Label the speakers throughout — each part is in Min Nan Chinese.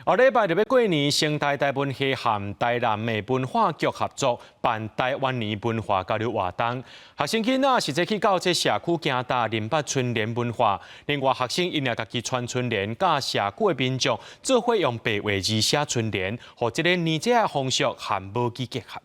Speaker 1: 後禮拜就欲過年，成大台文系和台南的文化局合作辦台灣年文化交流活動。學生囡仔實際去到這社區行踏，認捌春聯文化。另外，學生𪜶也家己穿春聯，佮社區的民眾做伙用白話字寫春聯，予這个年節的風俗和母語結合。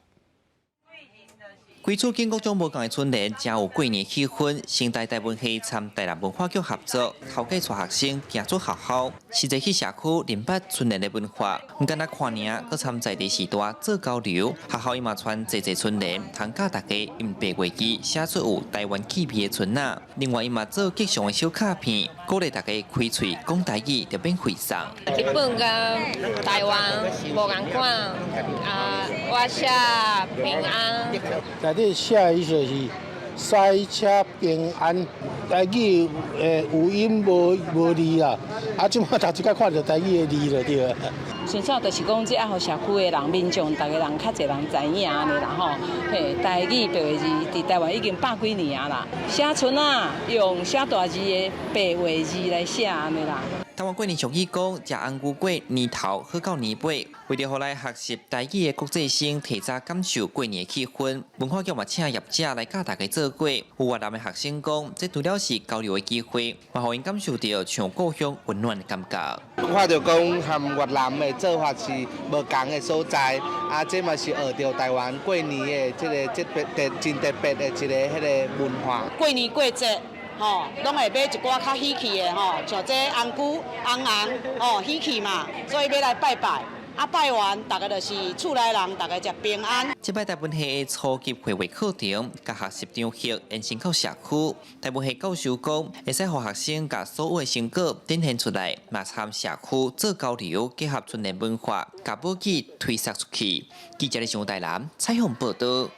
Speaker 2: 規厝景各種無仝的春聯，誠有過年氣氛。成大台文系參台南文化局合作，頭家帶學生行出學校，實際去社區認捌春聯的文化。毋干焦看爾，閣參在地時代做交流。學校伊嘛傳濟濟春聯，通教大家用白話字寫出有台灣氣味的春仔。另外，伊嘛做吉祥的小卡片，鼓勵大家開喙講台語，就免費送。
Speaker 3: 日本佮台灣無仝款啊，我寫平安。
Speaker 4: 內底寫的意思是賽車平安，台語有音無無字啦，啊，這擺頭一擺看著台語的字就對了。
Speaker 5: 純粹就是講，這愛予社區的人、民眾，逐个人較濟人知影按呢啦吼。嘿，台語白話字佇台灣已經百幾年啊啦。寫春仔用寫大字的白話字來寫按呢啦。
Speaker 2: 台灣過年俗語講，食紅龜粿年頭好到年尾，為著予來學習台語的國際生提早感受過年的氣氛，文化局嘛請業者來教大家做粿。有越南的學生講，這除了是交流的機會，嘛予𪜶感受著像故鄉溫暖的感覺。
Speaker 6: 看著講和越南的做法是無仝的所在，啊，這嘛是學著台灣過年的這个特別特真特別的一个彼个文化。
Speaker 7: 過年過節，吼，攏會買一寡較喜氣的吼，像這紅龜、紅紅，吼，喜氣嘛，所以欲來拜拜。啊，拜完，逐家就是厝內人，逐家食平安。
Speaker 2: 這擺台文系的初級繪畫課程，共學習場域延伸到社區。台文系教授講，會使予學生共所有的成果展現出來，嘛參社區做交流，結合春聯文化，共母語推捒出去。記者的上台南採訪報導。